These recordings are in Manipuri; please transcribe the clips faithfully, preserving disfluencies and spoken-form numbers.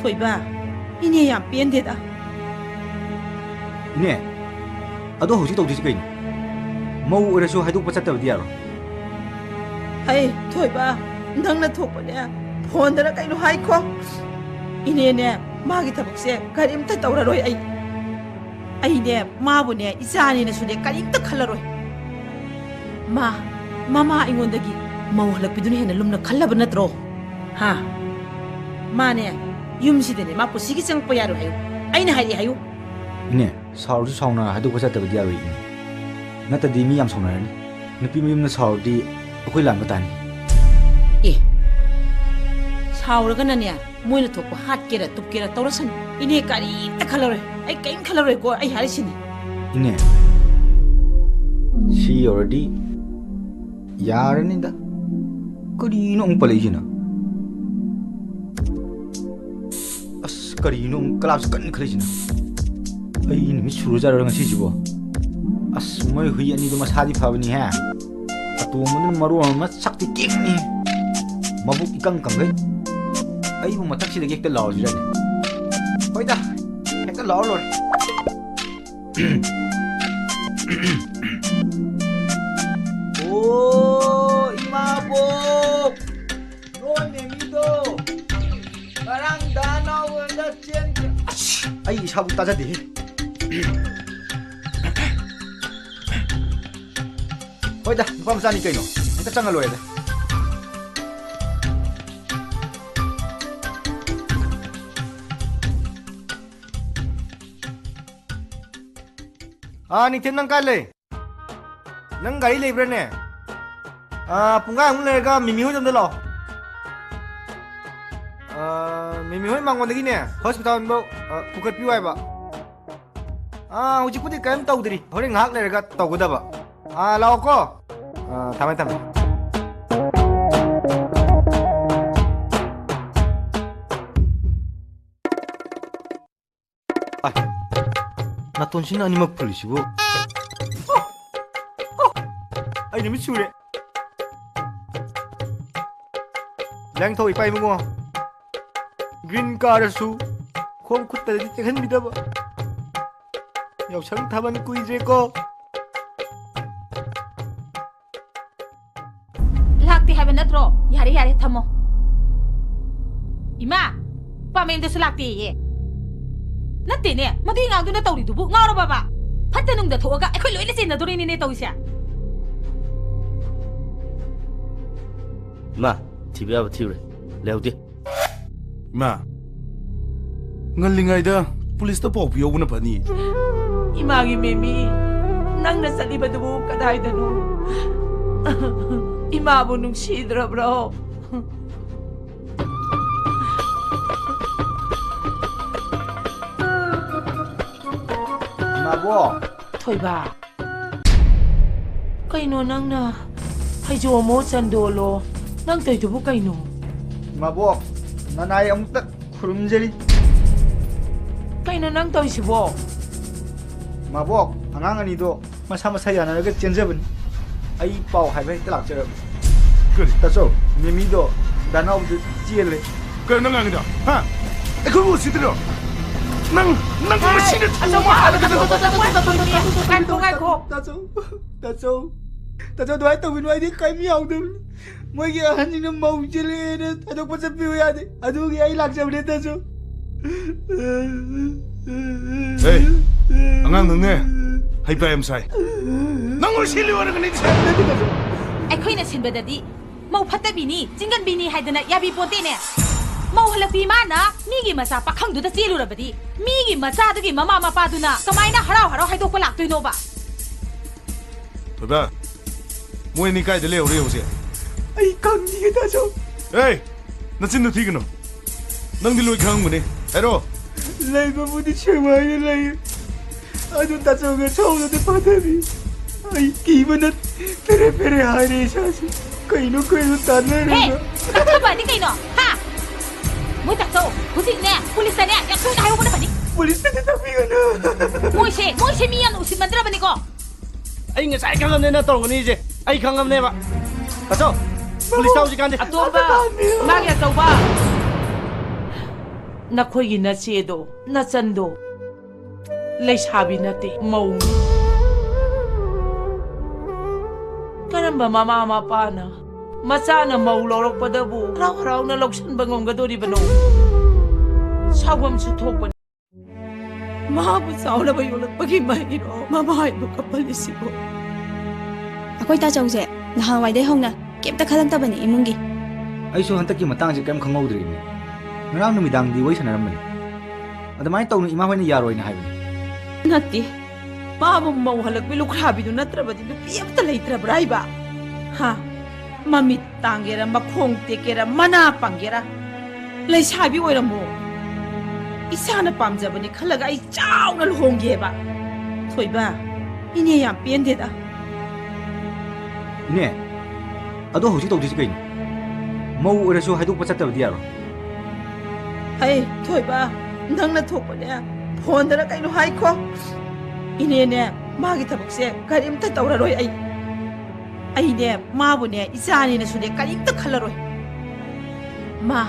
ꯊꯣꯏꯕ, ꯏꯅꯦ ꯌꯥꯝ ꯄꯦꯟꯗꯦꯗ꯫ ꯏꯅꯦ, ꯑꯗꯣ ꯍꯧꯖꯤꯛ ꯇꯧꯗꯣꯏꯁꯤ ꯀꯩꯅꯣ? ꯃꯧ ꯑꯣꯏꯔꯁꯨ ꯍꯥꯏꯗꯣꯛꯄ ꯆꯠꯇꯕꯗꯤ ꯌꯥꯔꯣꯏ꯫ ꯍꯩ, ꯊꯣꯏꯕ, ꯅꯪꯅ ꯊꯣꯛꯄꯅꯦ, ꯐꯣꯟꯗꯔ ꯀꯩꯅꯣ ꯍꯥꯏꯈꯣ꯫ ꯏꯅꯦꯅꯦ, ꯃꯥꯒꯤ ꯊꯕꯛꯁꯦ ꯀꯔꯤꯝꯇ ꯇꯧꯔꯔꯣꯏ ꯑꯩ꯫ ꯑꯩꯅꯦ, ꯃꯥꯕꯨꯅꯦ, ꯏꯆꯥꯅꯦꯅꯁꯨꯅꯦ ꯀꯔꯤꯝꯇ ꯈꯜꯂꯔꯣꯏ꯫ ꯃꯥ, ꯃꯃꯥ ꯑꯩꯉꯣꯟꯗꯒꯤ ꯃꯧ ꯍꯜꯂꯛꯄꯤꯗꯨꯅ ꯍꯦꯟꯅ ꯂꯨꯝꯅ ꯈꯜꯂꯕ ꯅꯠꯇ꯭ꯔꯣ? ꯍꯥ? ꯃꯥꯅꯦ, ꯌꯨꯝꯁꯤꯗꯅꯦ ꯃꯥ ꯄꯨꯟꯁꯤꯒꯤ ꯆꯪꯉꯛꯄ ꯌꯥꯔꯣꯏ ꯍꯥꯏꯌꯨ꯫ ꯑꯩꯅ ꯍꯥꯏꯔꯛꯑꯦ ꯍꯥꯏꯌꯨ꯫ ꯏꯅꯦ, ꯁꯥꯎꯔꯁꯨ ꯁꯥꯎꯅ ꯍꯥꯏꯗꯣꯛꯄ ꯆꯠꯇꯕꯗꯤ ꯌꯥꯔꯣꯏ ꯏꯅꯦ꯫ ꯅꯠꯇ꯭ꯔꯗꯤ ꯃꯤ ꯌꯥꯝ ꯁꯥꯎꯅꯔꯅꯤ꯫ ꯅꯨꯄꯤ ꯃꯌꯨꯝꯅ ꯁꯥꯎꯔꯗꯤ ꯑꯩꯈꯣꯏ ꯂꯥꯟꯕ ꯇꯥꯅꯤ꯫ ꯑꯦ, ꯁꯥꯎꯔꯒꯅꯅꯦ, ꯃꯣꯏꯅ ꯊꯣꯛꯄ ꯍꯥꯠꯀꯦꯔꯥ ꯇꯨꯞꯀꯦꯔꯥ ꯇꯧꯔꯁꯅꯨ꯫ ꯏꯅꯦ ꯀꯔꯤꯝꯇ ꯈꯜꯂꯔꯣꯏ꯫ ꯑꯩ ꯀꯔꯤꯝ ꯈꯜꯂꯔꯣꯏꯀꯣ, ꯑꯩ ꯍꯥꯏꯔꯤꯁꯤꯅꯤ꯫ ꯏꯅꯦ, ꯁꯤ ꯌꯧꯔꯗꯤ ꯌꯥꯔꯅꯤꯗ꯫ ꯀꯔꯤꯅꯣ ꯑꯃꯨꯛ ꯄꯜꯂꯛꯏꯁꯤꯅ? ꯑꯁ, ꯀꯔꯤꯅꯣ ꯑꯃꯨꯛ ꯀꯂꯥꯞꯁꯦ ꯀꯟꯅ ꯈꯜꯂꯤꯁꯤꯅ? ꯑꯩ ꯅꯨꯃꯤꯠ ꯁꯨꯔꯖꯥꯠꯂꯣ ꯉꯁꯤꯁꯤꯕꯣ? ꯑꯁ, ꯃꯣꯏ ꯍꯨꯏ ꯑꯅꯤꯗꯣ ꯃꯁꯥꯗꯤ ꯐꯕꯅꯤꯍꯦ꯫ ꯑꯇꯣꯡꯕꯗꯨꯅ ꯃꯔꯣꯟ ꯑꯃ ꯁꯛꯇꯤ ꯀꯦꯛꯅꯤ꯫ ꯃꯕꯨꯛ ꯏꯀꯪ ꯀꯪꯒꯩ꯫ ꯑꯩꯕꯨ ꯃꯊꯛꯁꯤꯗꯒꯤ ꯍꯦꯛꯇ ꯂꯥꯎꯔꯁꯤꯔꯅꯦ? ꯍꯣꯏꯗ, ꯍꯦꯛꯇ ꯂꯥꯎꯔ ꯂꯣꯏꯔꯦ꯫ ꯑꯣ, ꯏꯃꯥꯕꯣꯛ! ꯅꯣꯏ ꯃꯦꯃꯤꯗꯣ ꯉꯔꯥꯡ ꯗꯥ ꯅꯥꯎꯕꯗ ꯆꯦꯟꯈ꯭ꯔꯦ꯫ ꯑꯁ, ꯑꯩ ꯏꯁꯥꯕꯨ ꯇꯥꯖꯗꯦꯍꯦ꯫ ꯍꯣꯏꯗ, ꯅꯨꯄꯥ ꯃꯆꯥꯅꯤ ꯀꯩꯅꯣ꯫ ꯍꯦꯛꯇ ꯆꯪꯉ ꯂꯣꯏꯔꯦꯗ꯫ ꯑꯥ, ꯅꯤꯡꯊꯦꯝ, ꯅꯪ ꯀꯥꯏ ꯂꯩ? ꯅꯪ ꯒꯥꯔꯤ ꯂꯩꯕ꯭ꯔꯥꯅꯦ? ꯑꯥ, ꯄꯨꯡꯈꯥꯏꯃꯨꯛ ꯂꯩꯔꯒ ꯃꯤꯃꯤ ꯍꯣꯏ ꯌꯨꯝꯗ ꯂꯥꯛꯑꯣ꯫ ꯑꯥ, ꯃꯤꯃꯤ ꯍꯣꯏ ꯃꯉꯣꯟꯗꯒꯤꯅꯦ ꯍꯣꯁꯄꯤꯇꯥꯜ ꯐꯥꯎ, ꯑꯥ, ꯄꯨꯈꯠꯄꯤꯌꯨ ꯍꯥꯏꯕ꯫ ꯑꯥ, ꯍꯧꯖꯤꯛꯄꯨꯗꯤ ꯀꯔꯤꯝ ꯇꯧꯗ꯭ꯔꯤ, ꯍꯣꯔꯦꯟ ꯉꯥꯏꯍꯥꯛ ꯂꯩꯔꯒ ꯇꯧꯒꯗꯕ꯫ ꯑꯥ, ꯂꯥꯛꯑꯣꯀꯣ꯫ ꯑꯥ, ꯊꯝꯃꯦ, ꯊꯝꯃꯦ꯫ ꯑꯥꯏ, ꯅꯥꯇꯣꯟꯁꯤꯅ ꯑꯅꯤꯃꯛ ꯐꯨꯜꯂꯤꯁꯤꯕꯨ꯫ ꯑꯩ ꯅꯨꯃꯤꯠ ꯁꯨꯔꯦ꯫ ꯂꯪꯊꯧ ꯏꯄꯥ ꯏꯕꯨꯡꯉꯣ꯫ ꯒ꯭ꯔꯤꯟ ꯀꯥꯔꯁꯨ ꯈꯣꯡ ꯈꯨꯠꯇꯗꯤ ꯆꯦꯛꯍꯟꯕꯤꯗꯕ꯫ ꯌꯥꯎꯁꯪ ꯊꯥꯕꯜ ꯀꯨꯏꯗ꯭ꯔꯦꯀꯣ꯫ ꯂꯥꯛꯇꯦ ꯍꯥꯏꯕ ꯅꯠꯇ꯭ꯔꯣ? ꯌꯥꯔꯦ, ꯌꯥꯔꯦ, ꯊꯝꯃꯣ꯫ ꯏꯃꯥ, ꯄꯥꯃꯦꯟꯗꯁꯨ ꯂꯥꯛꯇꯦꯌꯦ꯫ ꯅꯠꯇꯦꯅꯦ, ꯃꯗꯨꯏ ꯑꯉꯥꯡꯗꯨꯅ ꯇꯧꯔꯤꯗꯨꯕꯨ ꯉꯥꯎꯔꯕꯕ? ꯐꯠꯇ ꯅꯨꯡꯗ ꯊꯣꯛꯑꯒ ꯑꯩꯈꯣꯏ ꯂꯣꯏꯅ ꯆꯦꯟꯅꯗꯣꯔꯤꯅꯤꯅꯦ ꯇꯧꯔꯤꯁꯦ꯫ ꯏꯃꯥ, ꯊꯤꯕ ꯌꯥꯕ ꯊꯤꯔꯨꯔꯦ, ꯂꯩꯍꯧꯗꯦ꯫ ꯏꯃꯥ, ꯉꯜꯂꯤꯉꯩꯗ ꯄꯨꯂꯤꯁꯇ ꯄꯥꯎ ꯄꯤꯍꯧꯕꯅ ꯐꯅꯤ꯫ ꯏꯃꯥꯒꯤ ꯃꯦꯃꯤ, ꯅꯪꯅ ꯆꯠꯂꯤꯕꯗꯨꯕꯨ ꯀꯗꯥꯏꯗꯅꯣ? ꯏꯃꯥꯕꯨ ꯅꯨꯡꯁꯤꯗ꯭ꯔꯕ꯭ꯔꯣ? ꯏꯃꯥꯕꯣꯛ꯫ ꯊꯣꯏꯕ, ꯀꯩꯅꯣ ꯅꯪꯅ? ꯐꯩꯖꯣꯝꯃꯣ, ꯆꯟꯗꯣꯜꯂꯣ, ꯅꯪ ꯇꯧꯏꯗꯨꯕꯨ ꯀꯩꯅꯣ? ꯏꯃꯥꯕꯣꯛ, ꯅꯅꯥꯏ ꯑꯃꯨꯛꯇ ꯈꯨꯔꯨꯝꯖꯔꯤ꯫ ꯀꯩꯅꯣ ꯅꯪ ꯇꯧꯔꯤꯁꯤꯕꯣ? ꯏꯃꯥꯕꯣꯛ, ꯑꯉꯥꯡ ꯑꯅꯤꯗꯣ ꯃꯁꯥ ꯃꯁꯥ ꯌꯥꯅꯔꯒ ꯆꯦꯟꯖꯕꯅꯤ꯫ ꯑꯩ ꯄꯥꯎ ꯍꯥꯏꯕ ꯍꯦꯛꯇ ꯂꯥꯛꯆꯔꯕꯅꯤ꯫ ꯀꯔꯤ? ꯇꯥꯆꯧ, ꯃꯦꯃꯤꯗꯣ ꯗꯥ ꯅꯥꯎꯕꯗ ꯆꯦꯜꯂꯦ꯫ ꯀꯩꯅꯣ ꯅꯪ ꯉꯥꯡꯉꯤꯗꯣ? ꯍꯥ? ꯑꯩꯈꯣꯏꯕꯨ ꯎꯁꯤꯠꯇ꯭ꯔꯣ? ꯅꯪ, ꯅꯪ ꯃꯁꯤꯅ ꯑꯆꯧꯕ, ꯉꯥꯏꯈꯣ, ꯉꯥꯏꯈꯣ꯫ ꯇꯥꯆꯧ, ꯇꯥꯆꯧ, ꯇꯥꯆꯧ, ꯑꯗꯨꯃꯥꯏꯅ ꯇꯧꯕꯤꯅꯨ, ꯑꯩꯗꯤ ꯀꯔꯤꯝ ꯌꯥꯎꯗꯕꯅꯤ꯫ ꯃꯣꯏꯒꯤ ꯑꯍꯟꯁꯤꯡꯅ ꯃꯧ ꯆꯦꯜꯂꯦꯅ ꯊꯥꯗꯣꯛꯄ ꯆꯠꯄꯤꯌꯨ ꯌꯥꯗꯦ꯫ ꯑꯗꯨꯒꯤ ꯑꯩ ꯂꯥꯛꯆꯕꯅꯦ, ꯇꯥꯆꯧ꯫ ꯍꯦ, ꯑꯉꯥꯡ ꯅꯪꯅꯦ, ꯍꯩꯄꯥ ꯌꯥꯝ ꯁꯥꯏ꯫ ꯅꯪ ꯑꯣꯏ ꯁꯤꯜꯂꯨ ꯍꯥꯏꯔꯒꯅꯤ꯫ ꯑꯩꯈꯣꯏꯅ ꯁꯤꯟꯕꯗꯗꯤ ꯃꯧ ꯐꯠꯇꯕꯤꯅꯤ, ꯆꯤꯡꯒꯟꯕꯤꯅꯤ ꯍꯥꯏꯗꯅ ꯌꯥꯕꯤ ꯄꯣꯟꯇꯦꯅꯦ꯫ ꯃꯧ ꯍꯜꯂꯛꯄꯤ ꯃꯥꯅ ꯃꯤꯒꯤ ꯃꯆꯥ ꯄꯥꯈꯪꯗꯨꯗ ꯆꯦꯜꯂꯨꯔꯕꯗꯤ, ꯃꯤꯒꯤ ꯃꯆꯥꯗꯨꯒꯤ ꯃꯃꯥ ꯃꯄꯥꯗꯨꯅ ꯀꯃꯥꯏꯅ ꯍꯔꯥꯎ ꯍꯔꯥꯎ ꯍꯥꯏꯗꯣꯛꯄ ꯂꯥꯛꯇꯣꯏꯅꯣꯕ? ꯊꯣꯏꯕ, ꯃꯣꯏ ꯑꯅꯤ ꯀꯥꯏꯗ ꯂꯩꯍꯧꯔꯤ ꯍꯧꯖꯤꯛ? ꯑꯩ ꯈꯪꯗꯤꯌꯦ, ꯇꯥꯆꯧ꯫ ꯑꯦ, ꯅꯆꯤꯟꯗꯣ ꯊꯤꯒꯅꯨ꯫ ꯅꯪꯗꯤ ꯂꯣꯏ ꯈꯪꯉꯝꯒꯅꯤ꯫ ꯍꯥꯏꯔꯣ꯫ ꯂꯩꯕꯕꯨꯗꯤ ꯁꯦꯡꯃꯥꯏꯗ ꯂꯩ꯫ ꯑꯗꯨ ꯇꯥꯆꯧꯒ ꯁꯥꯎꯅꯗ ꯐꯥꯊꯕꯤ꯫ ꯑꯩ ꯀꯤꯕꯅ ꯐꯦꯔꯦ ꯐꯦꯔꯦ ꯍꯥꯏꯔꯦ ꯏꯁꯥꯁꯦ꯫ ꯀꯩꯅꯣ ꯀꯩꯅꯣ ꯍꯦ! ꯇꯥꯟꯅꯔꯤꯕ? ꯇꯥꯟꯅꯕ ꯍꯥꯏꯗꯤ ꯀꯩꯅꯣ? ꯍꯥ? ꯃꯣꯏ ꯇꯥꯆꯧ, ꯍꯧꯖꯤꯛꯅꯦ ꯄꯨꯂꯤꯁꯇꯅꯦ ꯌꯥꯝ ꯊꯨꯅ ꯍꯥꯏꯍꯧꯕꯅ ꯐꯅꯤ꯫ ꯄꯨꯂꯤꯁꯇꯗꯤ ꯇꯥꯛꯄꯤꯒꯅꯨ꯫ ꯃꯣꯏꯁꯦ, ꯃꯣꯏꯁꯦ ꯃꯤ ꯌꯥꯝꯅ ꯎꯁꯤꯠꯃꯟꯗ꯭ꯔꯕꯅꯤꯀꯣ꯫ ꯑꯩ ꯉꯁꯥꯏ ꯈꯪꯉꯝꯅꯦ ꯅꯪ ꯇꯧꯔꯝꯒꯅꯤꯁꯦ꯫ ꯑꯩ ꯈꯪꯉꯝꯅꯦꯕ꯫ ꯇꯥꯆꯧ, ꯄꯨꯂꯤꯁꯇ ꯍꯧꯖꯤꯛꯀꯥꯟꯗꯤ꯫ ꯑꯇꯣꯝꯕ, ꯃꯥꯒꯤ ꯑꯆꯧꯕ꯫ ꯅꯈꯣꯏꯒꯤ ꯅꯆꯦꯗꯣ, ꯅꯆꯟꯗꯣ ꯂꯩꯁꯥꯕꯤ ꯅꯠꯇꯦ, ꯃꯧꯅꯤ꯫ ꯀꯔꯝꯕ ꯃꯃꯥ ꯃꯄꯥꯅ ꯃꯆꯥꯅ ꯃꯧ ꯂꯧꯔꯛꯄꯗꯕꯨ ꯍꯔꯥꯎ ꯍꯔꯥꯎꯅ ꯂꯧꯁꯤꯟꯕ ꯉꯝꯒꯗꯣꯔꯤꯕꯅꯣ? ꯁꯥꯎꯐꯝꯁꯨ ꯊꯣꯛꯄꯅꯤ꯫ ꯃꯥꯕꯨ ꯆꯥꯎꯅꯕ ꯌꯣꯛꯂꯛꯄꯒꯤ ꯃꯍꯩꯔꯣ ꯃꯃꯥ ꯍꯥꯏꯕ ꯀꯞꯄꯜꯂꯤꯁꯤꯕꯨ? ꯑꯩꯈꯣꯏ ꯇꯥꯆꯧꯁꯦ ꯅꯍꯥꯟꯋꯥꯏꯗꯩ ꯍꯧꯅ ꯀꯩꯝꯇ ꯈꯜꯂꯛꯇꯕꯅꯦ ꯏꯃꯨꯡꯒꯤ꯫ ꯑꯩꯁꯨ ꯍꯟꯗꯛꯀꯤ ꯃꯇꯥꯡꯁꯦ ꯀꯔꯤꯝ ꯈꯪꯍꯧꯗ꯭ꯔꯤꯅꯦ꯫ ꯉꯔꯥꯡ ꯅꯨꯃꯤꯗꯥꯡꯗꯤ ꯋꯥꯔꯤ ꯁꯥꯟꯅꯔꯝꯕꯅꯤ꯫ ꯑꯗꯨꯃꯥꯏꯅ ꯇꯧꯅꯨ, ꯏꯃꯥ ꯍꯣꯏꯅ ꯌꯥꯔꯣꯏꯅ ꯍꯥꯏꯕꯅꯤ꯫ ꯅꯠꯇꯦ, ꯃꯥꯕꯨ ꯃꯧ ꯍꯜꯂꯛꯄꯤ ꯂꯨꯈ꯭ꯔꯥꯕꯤꯗꯨ ꯅꯠꯇ꯭ꯔꯕꯗꯤ ꯅꯨꯄꯤ ꯑꯃꯠꯇ ꯂꯩꯇ꯭ꯔꯕ꯭ꯔꯥ ꯍꯥꯏꯕ? ꯍꯥ? ꯃꯃꯤꯠ ꯇꯥꯡꯒꯦꯔꯥ, ꯃꯈꯣꯡ ꯇꯦꯛꯀꯦꯔꯥ, ꯃꯅꯥ ꯄꯪꯒꯦꯔꯥ, ꯂꯩꯁꯥꯕꯤ ꯑꯣꯏꯔꯝꯃꯣ꯫ ꯏꯁꯥꯅ ꯄꯥꯝꯖꯕꯅꯤ ꯈꯜꯂꯒ ꯑꯩ ꯆꯥꯎꯅ ꯂꯨꯍꯣꯡꯒꯦꯕ꯫ ꯊꯣꯏꯕ, ꯏꯅꯦ ꯌꯥꯝ ꯄꯦꯟꯗꯦꯗ꯫ ꯏꯅꯦ, ꯑꯗꯣ ꯍꯧꯖꯤꯛ ꯇꯧꯗꯣꯏꯁꯤ ꯀꯩꯅꯣ? ꯃꯧ ꯑꯣꯏꯔꯁꯨ ꯍꯥꯏꯗꯣꯛꯄ ꯆꯠꯇꯕꯗꯤ ꯌꯥꯔꯣꯏ꯫ ꯍꯩ, ꯊꯣꯏꯕ, ꯅꯪꯅ ꯊꯣꯛꯄꯅꯦ, ꯐꯣꯟꯗꯔ ꯀꯩꯅꯣ ꯍꯥꯏꯈꯣ꯫ ꯏꯅꯦꯅꯦ, ꯃꯥꯒꯤ ꯊꯕꯛꯁꯦ ꯀꯔꯤꯝꯇ ꯇꯧꯔꯔꯣꯏ ꯑꯩ꯫ ꯑꯩꯅꯦ, ꯃꯥꯕꯨꯅꯦ, ꯏꯆꯥꯅꯦꯅꯁꯨꯅꯦ ꯀꯔꯤꯝꯇ ꯈꯜꯂꯔꯣꯏ꯫ ꯃꯥ,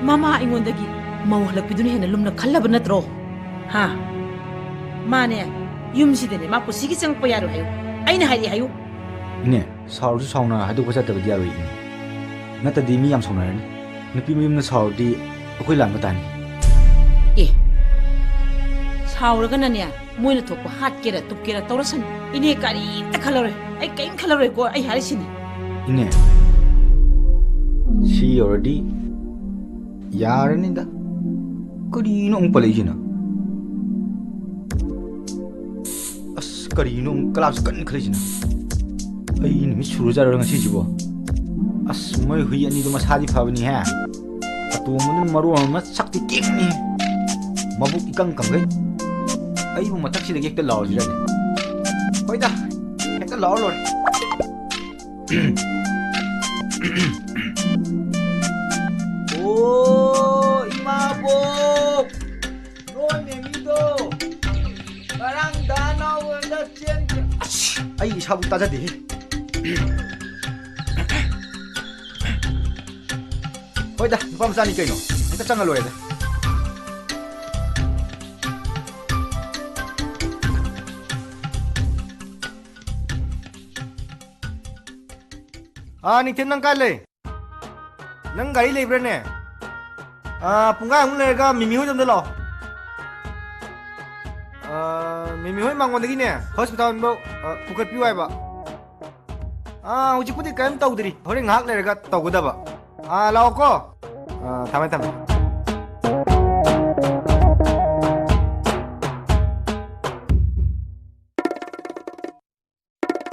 ꯃꯃꯥ ꯑꯩꯉꯣꯟꯗꯒꯤ ꯃꯧ ꯍꯜꯂꯛꯄꯤꯗꯨꯅ ꯍꯦꯟꯅ ꯂꯨꯝꯅ ꯈꯜꯂꯕ ꯅꯠꯇ꯭ꯔꯣ? ꯍꯥ? ꯃꯥꯅꯦ, ꯌꯨꯝꯁꯤꯗꯅꯦ ꯃꯥ ꯄꯨꯟꯁꯤꯒꯤ ꯆꯪꯉꯛꯄ ꯌꯥꯔꯣꯏ ꯍꯥꯏꯌꯨ꯫ ꯑꯩꯅ ꯍꯥꯏꯔꯛꯑꯦ ꯍꯥꯏꯌꯨ꯫ ꯏꯅꯦ, ꯁꯥꯎꯔꯁꯨ ꯁꯥꯎꯅ ꯍꯥꯏꯗꯣꯛꯄ ꯆꯠꯇꯕꯗꯤ ꯌꯥꯔꯣꯏ ꯏꯅꯦ꯫ ꯅꯠꯇ꯭ꯔꯗꯤ ꯃꯤ ꯌꯥꯝ ꯁꯥꯎꯅꯔꯅꯤ꯫ ꯅꯨꯄꯤ ꯃꯌꯨꯝꯅ ꯁꯥꯎꯔꯗꯤ ꯑꯩꯈꯣꯏ ꯂꯥꯟꯕ ꯇꯥꯅꯤ꯫ ꯑꯦ, ꯁꯥꯎꯔꯒꯅꯅꯦ, ꯃꯣꯏꯅ ꯊꯣꯛꯄ ꯍꯥꯠꯀꯦꯔꯥ ꯇꯨꯞꯀꯦꯔꯥ ꯇꯧꯔꯁꯅꯨ꯫ ꯏꯅꯦ ꯀꯔꯤꯝꯇ ꯈꯜꯂꯔꯣꯏ꯫ ꯑꯩ ꯀꯔꯤꯝ ꯈꯜꯂꯔꯣꯏꯀꯣ, ꯑꯩ ꯍꯥꯏꯔꯤꯁꯤꯅꯤ꯫ ꯏꯅꯦ, ꯁꯤ ꯌꯧꯔꯗꯤ ꯌꯥꯔꯅꯤꯗ꯫ ꯀꯔꯤꯅꯣ ꯑꯃꯨꯛ ꯄꯜꯂꯛꯏꯁꯤꯅ? ꯑꯁ, ꯀꯔꯤꯅꯣ ꯑꯃꯨꯛ ꯀꯂꯥꯞꯁꯦ ꯀꯟꯅ ꯈꯜꯂꯤꯁꯤꯅ? ꯑꯩ ꯅꯨꯃꯤꯠ ꯁꯨꯔꯖꯥꯠꯂꯣ ꯉꯁꯤꯁꯤꯕꯣ? ꯑꯁ, ꯃꯣꯏ ꯍꯨꯏ ꯑꯅꯤꯗꯣ ꯃꯁꯥꯗꯤ ꯐꯕꯅꯤꯍꯦ꯫ ꯑꯇꯣꯡꯕꯗꯨꯅ ꯃꯔꯣꯟ ꯑꯃ ꯁꯛꯇꯤ ꯇꯦꯛꯄꯅꯤꯍꯦ꯫ ꯃꯕꯨꯛ ꯏꯀꯪ ꯀꯪꯒꯩ꯫ ꯑꯩꯕꯨ ꯃꯊꯛꯁꯤꯗꯒꯤ ꯍꯦꯛꯇ ꯂꯥꯎꯔꯁꯤꯔꯅꯦ? ꯍꯣꯏꯗ, ꯍꯦꯛꯇ ꯂꯥꯎꯔ ꯂꯣꯏꯔꯦ꯫ ꯑꯣ, ꯏꯃꯥꯕꯣꯛ! ꯅꯣꯏ ꯃꯦꯃꯤꯗꯣ ꯉꯔꯥꯡ ꯗꯥ ꯅꯥꯎ ꯍꯣꯏꯗ ꯆꯦꯟꯈ꯭ꯔꯦ꯫ ꯑꯁ, ꯑꯩ ꯏꯁꯥꯕꯨ ꯇꯥꯖꯗꯦꯍꯦ꯫ ꯍꯣꯏꯗ, ꯅꯨꯄꯥ ꯃꯆꯥꯅꯤ ꯀꯩꯅꯣ, ꯍꯦꯛꯇ ꯆꯪꯉ ꯂꯣꯏꯔꯦꯗ꯫ ꯑꯥ, ꯅꯤꯡꯊꯦꯝ, ꯅꯪ ꯀꯥꯏ ꯂꯩ? ꯅꯪ ꯒꯥꯔꯤ ꯂꯩꯕ꯭ꯔꯥꯅꯦ? ꯑꯥ, ꯄꯨꯡꯈꯥꯏꯃꯨꯛ ꯂꯩꯔꯒ ꯃꯤꯃꯤ ꯍꯣꯏ ꯑꯝꯗ ꯂꯥꯛꯑꯣ꯫ ꯑꯥ, ꯃꯤꯃꯤ ꯍꯣꯏ ꯃꯉꯣꯟꯗꯒꯤꯅꯦ ꯍꯣꯁꯄꯤꯇꯥꯜ ꯐꯥꯎ, ꯑꯥ, ꯄꯨꯈꯠꯄꯤꯌꯨ ꯍꯥꯏꯕ꯫ ꯑꯥ, ꯍꯧꯖꯤꯛꯄꯨꯗꯤ ꯀꯔꯤꯝ ꯇꯧꯗ꯭ꯔꯤ, ꯍꯣꯔꯦꯟ ꯉꯥꯏꯍꯥꯛ ꯂꯩꯔꯒ ꯇꯧꯒꯗꯕ꯫ ꯑꯥ, ꯂꯥꯛꯑꯣꯀꯣ꯫ ꯑꯥ, ꯊꯝꯃꯦ, ꯊꯝꯃꯦ꯫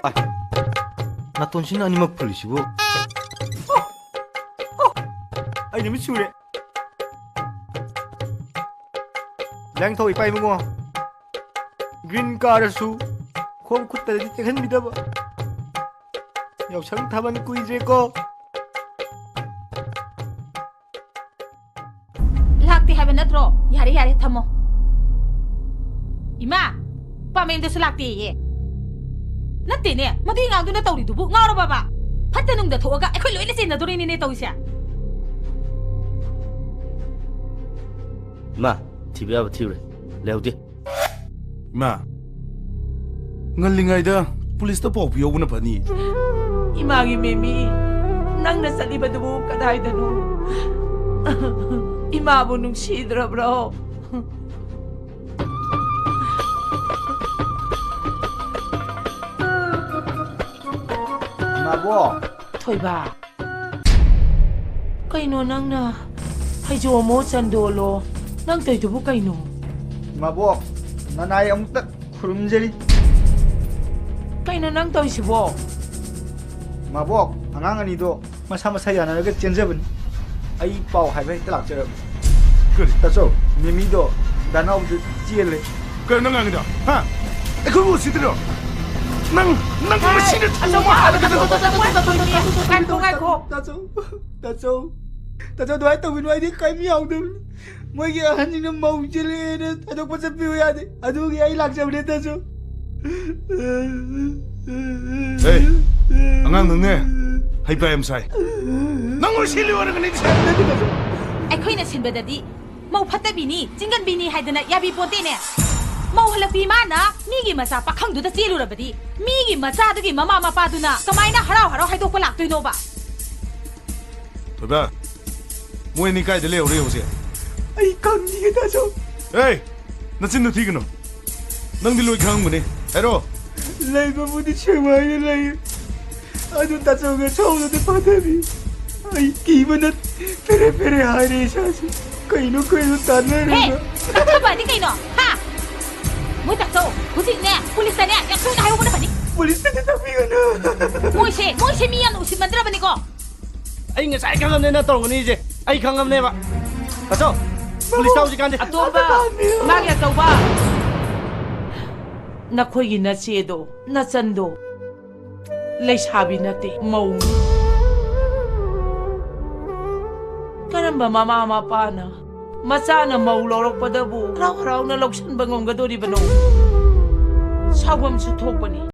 ꯑꯥꯏ, ꯅꯥꯇꯣꯟꯁꯤꯅ ꯑꯅꯤꯃꯛ ꯐꯨꯜꯂꯤꯁꯤꯕꯨ꯫ ꯑꯣ, ꯑꯣ, ꯑꯩ ꯅꯨꯃꯤꯠ ꯁꯨꯔꯦ꯫ ꯂꯥꯏꯌꯦꯡꯊꯧ ꯏꯄꯥ ꯏꯕꯨꯡꯉꯣ꯫ ꯒ꯭ꯔꯤꯟ ꯀꯥꯔꯁꯨ ꯈꯣꯡ ꯈꯨꯠꯇꯗꯤ ꯇꯦꯛꯍꯟꯕꯤꯗꯕ꯫ ꯌꯥꯎꯁꯪ ꯊꯥꯕꯜ ꯀꯨꯏꯗ꯭ꯔꯦꯀꯣ꯫ ꯂꯥꯛꯇꯦ ꯍꯥꯏꯕ ꯅꯠꯇ꯭ꯔꯣ? ꯌꯥꯔꯦ, ꯌꯥꯔꯦ, ꯊꯝꯃꯣ꯫ ꯏꯃꯥ, ꯄꯥꯃꯦꯟꯗꯁꯨ ꯂꯥꯛꯇꯦꯌꯦ꯫ ꯅꯠꯇꯦꯅꯦ, ꯃꯗꯨꯏ ꯑꯉꯥꯡꯗꯨꯅ ꯇꯧꯔꯤꯗꯨꯕꯨ ꯉꯥꯎꯔꯕꯕ? ꯐꯠꯇ ꯅꯨꯡꯗ ꯊꯣꯛꯑꯒ ꯑꯩꯈꯣꯏ ꯂꯣꯏꯅ ꯆꯦꯟꯅꯗꯣꯔꯤꯅꯤꯅꯦ ꯇꯧꯔꯤꯁꯦ꯫ ꯏꯃꯥ, ꯊꯤꯕ ꯌꯥꯕ ꯊꯤꯔꯨꯔꯦ꯫ ꯂꯩꯍꯧꯗꯦ꯫ ꯏꯃꯥ, ꯉꯜꯂꯤꯉꯩꯗ ꯄꯨꯂꯤꯁꯇ ꯄꯥꯎ ꯄꯤꯍꯧꯕꯅ ꯐꯅꯤ꯫ ꯏꯃꯥꯒꯤ ꯃꯦꯃꯤ, ꯅꯪꯅ ꯆꯠꯂꯤꯕꯗꯨꯕꯨ ꯀꯗꯥꯏꯗꯅꯣ? ꯏꯃꯥꯕꯨ ꯅꯨꯡꯁꯤꯗ꯭ꯔꯕ꯭ꯔꯣ? ꯏꯃꯥꯕꯣ꯫ ꯊꯣꯏꯕ, ꯀꯩꯅꯣ ꯅꯪꯅ? ꯐꯩꯖꯣꯝꯃꯣ, ꯆꯟꯗꯣꯜꯂꯣ, ꯅꯪ ꯇꯧꯏꯗꯨꯕꯨ ꯀꯩꯅꯣ? ꯃꯕꯣꯛ, ꯅꯅꯥꯏ ꯑꯃꯨꯛꯇ ꯈꯨꯔꯨꯝꯖꯔꯤ꯫ ꯀꯩꯅꯣ ꯅꯪ ꯇꯧꯏꯁꯤꯕꯣ? ꯃꯕꯣꯛ, ꯑꯉꯥꯡ ꯑꯅꯤꯗꯣ ꯃꯁꯥ ꯃꯁꯥ ꯌꯥꯅꯔꯒ ꯆꯦꯟꯖꯕꯅꯤ꯫ ꯑꯩ ꯄꯥꯎ ꯍꯥꯏꯕ ꯍꯦꯛꯇ ꯂꯥꯛꯆꯔꯕꯅꯤ꯫ ꯀꯔꯤ? ꯇꯥꯆꯧ, ꯃꯤꯃꯤꯗꯣ ꯗꯥ ꯅꯥꯎꯕꯗ ꯆꯦꯜꯂꯦ꯫ ꯀꯩꯅꯣ ꯅꯪ ꯉꯥꯡꯉꯤꯗꯣ? ꯍꯥ? ꯑꯩꯈꯣꯏꯕꯨ ꯎꯁꯤꯠꯇ꯭ꯔꯤꯔꯣ? ꯅꯪ, ꯅꯪ ꯃꯁꯤꯅ ꯑꯆꯧꯕ ꯊꯧꯕ ꯍꯥꯏꯕꯗꯨ ꯍꯥꯏꯕꯗꯨ ꯅꯠꯇꯦ꯫ ꯉꯥꯏꯈꯣ, ꯉꯥꯏꯈꯣ꯫ ꯇꯥꯆꯧ, ꯇꯥꯆꯧ, ꯇꯥꯆꯧ, ꯇꯥꯆꯧ, ꯑꯗꯨꯃꯥꯏꯅ ꯇꯧꯕꯤꯅꯨ, ꯑꯩꯗꯤ ꯀꯔꯤꯝ ꯌꯥꯎꯗꯕꯅꯤ꯫ ꯃꯣꯏꯒꯤ ꯑꯍꯟꯁꯤꯡꯅ ꯃꯧ ꯆꯦꯜꯂꯛꯑꯦꯅ ꯊꯥꯗꯣꯛꯄ ꯆꯠꯄꯤꯌꯨ ꯌꯥꯗꯦ꯫ ꯑꯗꯨꯒꯤ ꯑꯩ ꯂꯥꯛꯆꯕꯅꯦ, ꯇꯥꯆꯧ꯫ ꯑꯦ, ꯑꯉꯥꯡ ꯅꯪꯅꯦ ꯍꯩꯄꯥ ꯌꯥꯝ ꯁꯥꯏ꯫ ꯅꯪ ꯑꯣꯏ ꯁꯤꯜꯂꯤ ꯑꯣꯏꯔꯒꯅꯤ ꯁꯦ꯫ ꯑꯩꯈꯣꯏꯅ ꯁꯤꯟꯕꯗꯗꯤ ꯃꯧ ꯐꯠꯇꯕꯤꯅꯤ, ꯆꯤꯡꯒꯟꯕꯤꯅꯤ ꯍꯥꯏꯗꯅ ꯌꯥꯕꯤ ꯄꯣꯟꯇꯦꯅꯦ꯫ ꯃꯧ ꯍꯜꯂꯛꯄꯤ ꯏꯃꯥꯅ ꯃꯤꯒꯤ ꯃꯆꯥ ꯄꯥꯈꯪꯗꯨꯗ ꯆꯦꯜꯂꯨꯔꯕꯗꯤ, ꯃꯤꯒꯤ ꯃꯆꯥꯗꯨꯒꯤ ꯃꯃꯥ ꯃꯄꯥꯗꯨꯅ ꯀꯃꯥꯏꯅ ꯍꯔꯥꯎ ꯍꯔꯥꯎ ꯍꯥꯏꯗꯣꯛꯄ ꯂꯥꯛꯇꯣꯏꯅꯣꯕ? ꯊꯣꯏꯕ, ꯃꯣꯏ ꯑꯅꯤ ꯀꯥꯏꯗ ꯂꯩꯍꯧꯔꯤ ꯍꯧꯖꯤꯛ? ꯑꯩ ꯈꯪꯗꯤꯌꯦ, ꯇꯥꯆꯧ꯫ ꯑꯦ, ꯅꯆꯤꯟꯗꯨ ꯊꯤꯒꯅꯨ꯫ ꯅꯪꯗꯤ ꯂꯣꯏ ꯈꯪꯉꯝꯒꯅꯤ꯫ ꯍꯥꯏꯔꯣ꯫ ꯂꯩꯕꯕꯨꯗꯤ ꯁꯦꯡꯃꯥꯏꯗ ꯂꯩ꯫ ꯑꯗꯨ ꯇꯥꯆꯧꯒ ꯁꯥꯎꯅꯗ ꯐꯥꯊꯕꯤ꯫ ꯑꯩ ꯀꯤꯕꯅ ꯐꯦꯔꯦ ꯐꯦꯔꯦ ꯍꯥꯏꯔꯦ ꯏꯁꯥꯁꯦ꯫ ꯀꯩꯅꯣ ꯀꯩꯅꯣ ꯍꯦ! ꯇꯥꯟꯅꯔꯦꯕ꯫ ꯇꯥꯊꯕꯗꯤ ꯀꯩꯅꯣ? ꯍꯥ? ꯃꯣꯏ ꯇꯥꯆꯧ, ꯍꯧꯖꯤꯛꯅꯦ, ꯄꯨꯂꯤꯁꯇꯅꯦ, ꯌꯥꯝ ꯊꯨꯅ ꯍꯥꯏꯍꯧꯕꯅ ꯐꯅꯤ꯫ ꯄꯨꯂꯤꯁꯇꯗꯤ ꯇꯥꯛꯄꯤꯒꯅꯨ꯫ ꯃꯣꯏꯁꯦ, ꯃꯣꯏꯁꯦ ꯃꯤ ꯌꯥꯝꯅ ꯎꯁꯤꯠꯃꯟꯗ꯭ꯔꯕꯅꯤꯀꯣ꯫ ꯑꯩ ꯉꯁꯥꯏ ꯈꯪꯉꯝꯅꯦ ꯅꯪ ꯇꯧꯔꯝꯒꯅꯤꯁꯦ꯫ ꯑꯩ ꯈꯪꯉꯝꯅꯦꯕ꯫ ꯇꯥꯆꯧ, ꯄꯨꯂꯤꯁꯇ ꯍꯧꯖꯤꯛꯀꯥꯟꯗꯤ꯫ ꯑꯇꯣꯝꯕ, ꯏꯃꯥꯒꯤ ꯑꯆꯧꯕ꯫ ꯅꯈꯣꯏꯒꯤ ꯅꯆꯦꯗꯣ, ꯅꯆꯟꯗꯣ, ꯂꯩꯁꯥꯕꯤ ꯅꯠꯇꯦ, ꯃꯧꯅꯤ꯫ ꯀꯔꯝꯕ ꯃꯃꯥ ꯃꯄꯥꯅ ꯃꯆꯥꯅ ꯃꯧ ꯂꯧꯔꯛꯄꯗꯕꯨ ꯍꯔꯥꯎ ꯍꯔꯥꯎꯅ ꯂꯧꯁꯤꯟꯕ ꯉꯝꯒꯗꯣꯔꯤꯕꯅꯣ? ꯁꯥꯎꯐꯝꯁꯨ ꯊꯣꯛꯄꯅꯤ꯫